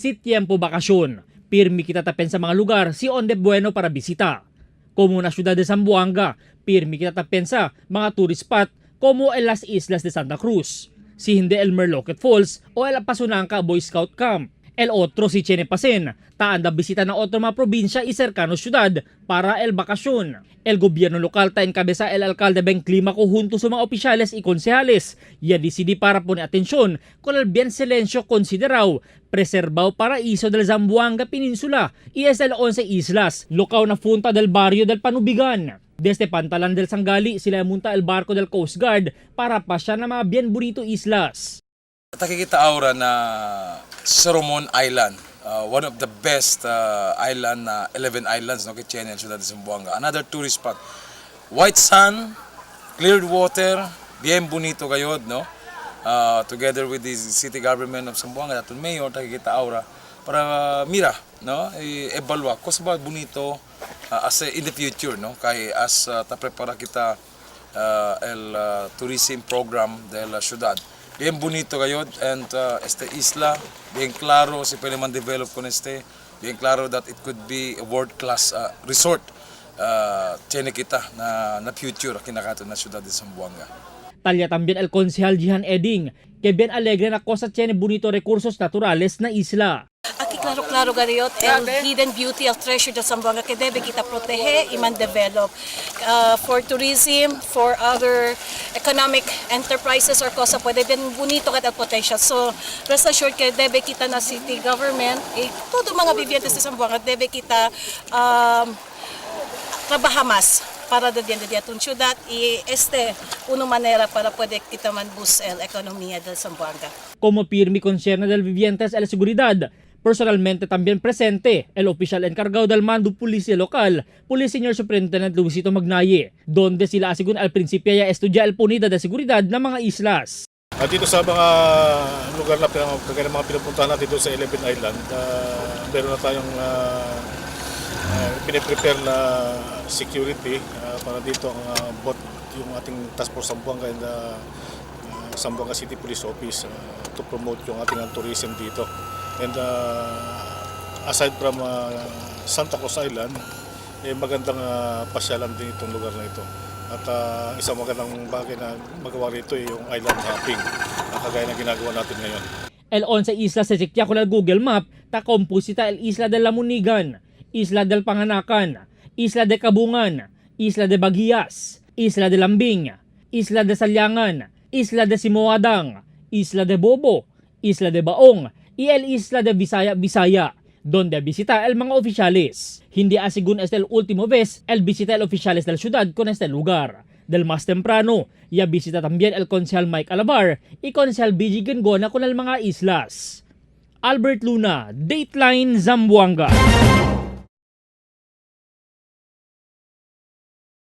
Si tiempo bakasyon, pirmi kita tapen sa mga lugar si onde bueno para bisita. Como na ciudad de Zamboanga, pirmi kita tapen sa mga tourist spot como el las Islas de Santa Cruz. Si hindi el Merlocket Falls o el Pasunangka Boy Scout Camp. El otro si Chenepasen, taanda bisita na otro mga probinsya y cercano ciudad para el bakasyon. El gobyerno lokal ta encabeza el alcalde Ben Climaco junto sa mga opisyales y konsehales. Ya disidi para pone atensyon con el bien silencio konsiderao preserbao paraíso del Zamboanga Peninsula y es el 11 islas, lokaw na punta del barrio del Panubigan. Desde Pantalan del Sangali, sila munta el barco del Coast Guard para pasya na mga bien bonito islas. Nakikita aura na Solomon Island, one of the best island na 11 islands no kay Chennai Ciudad de Zamboanga. Another tourist spot. White sand, clear water, bien bonito gayod no. Together with the city government of Zamboanga, aton mayor nakikita aura para mira no, i-evalua kung ba bonito as in the future no, kay as ta prepara kita el tourism program de la ciudad. Bien bonito gayod and este isla, bien claro si pwede man develop con este, bien claro that it could be a world class resort. Tiene kita na future kinakato na ciudad de Zamboanga. Talya también el concejal Jihan Eding, que bien alegre na cosa tiene bonito recursos naturales na isla. Aquí claro-claro gariot el hidden beauty, el treasure de Zamboanga que debe kita protege y man develop for tourism, for other economic enterprises or cosa puede bien bonito kat el potential. So rest assured que debe kita na city government, eh, todo mga vivientes de Zamboanga debe kita trabaja más para de bien de atong ciudad y este una manera para puede kita man boost el economía del Zamboanga. Como firme concierne del vivientes a la seguridad, personalmente también presente el oficial encargado del mando policía local, Police Senior Superintendent Luisito Magnaye, donde sila asegun al principio ya estudia el punida de seguridad ng mga islas. At dito sa mga lugar na kagaya ng mga pinupuntahan natin doon sa Eleven Island, meron na tayong piniprepare na security para dito ang both yung ating Task Force Zamboanga and Zamboanga City Police Office to promote yung ating tourism dito. And aside from Santa Cruz Island, eh, magandang pasyalan din itong lugar na ito. At isang magandang bagay na magawa rito ay yung island hopping, na kagaya ng ginagawa natin ngayon. El 11 islas se chequea con el Google Map, ta composita el Isla de Lamunigan, Isla del Panganakan, Isla de Cabungan, Isla de Baguias, Isla de Lambing, Isla de Salyangan, Isla de Simoadang, Isla de Bobo, Isla de Baong, y el Isla de Bisaya Bisaya, donde visita el mga oficiales. Hindi asegun este el último vez el visita el oficiales del ciudad con este lugar. Del más temprano, ya visita también el concejal Mike Alabar y concejal BG Gengona con el mga islas. Albert Luna, Dateline Zamboanga.